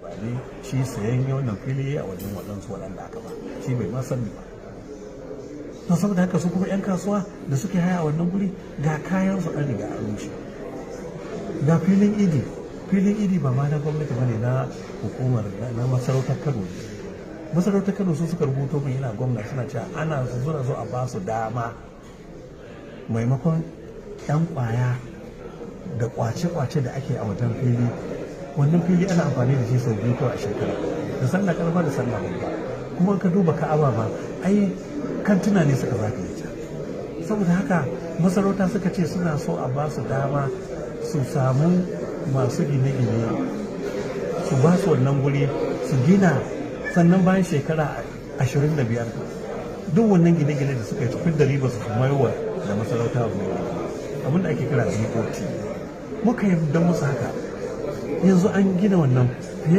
Ba ne shi sayan wannan fili a wajen waɗansu waɗanda aka ba shi, bai ma sani ba. To, saboda haka su kuma 'yan kasuwa da suke haya a wannan guri, ga kayan su an riga an rushe. Ga filin Idi. Filin Idi ba ma na gwamnati bane, na hukumar na masarautar Kano ne. Masarautar Kano su suka rubuto min, yana gwamna, suna cewa ana su suna so a ba su dama, maimakon 'yan kwaya da kwace-kwace da ake a wajen fili. Wannan fili ana amfani da shi sau biyu kawai a shekara, da sallah karama da sallah babba. Kuma ka duba Ka'aba ma, ai kantuna ne suka zagaye ta. Saboda haka masarauta suka ce suna so a ba su dama su samu masu gine-gine, su ba su wannan guri su gina, sannan bayan shekara 25 duk wannan gine-gine da suka yi, su da riba su maiwa da masarauta abin da ake kira BOT. Muka yi don musu haka. Yanzu an gina wannan.